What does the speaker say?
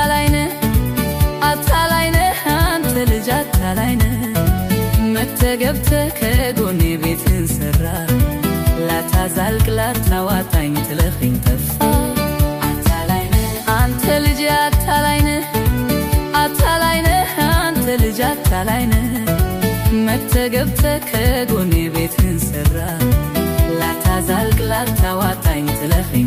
አታላይ ነህ፣ አታላይ ነህ፣ አንተ ልጅ አታላይ ነህ። መተህ ገብተህ ከጎኔ ቤትህን ሰራ፣ ላታዛልቅ ላታዋጣኝ ጥለኸኝ ጠፋ። አታላይ ነህ አንተ ልጅ አታላይ ነህ፣ አታላይ ነህ፣ አንተ ልጅ አታላይ ነህ። መተህ ገብተህ ከጎኔ ቤትህን ሰራ፣ ላታዛልቅ ላታዋጣኝ ጥለኸኝ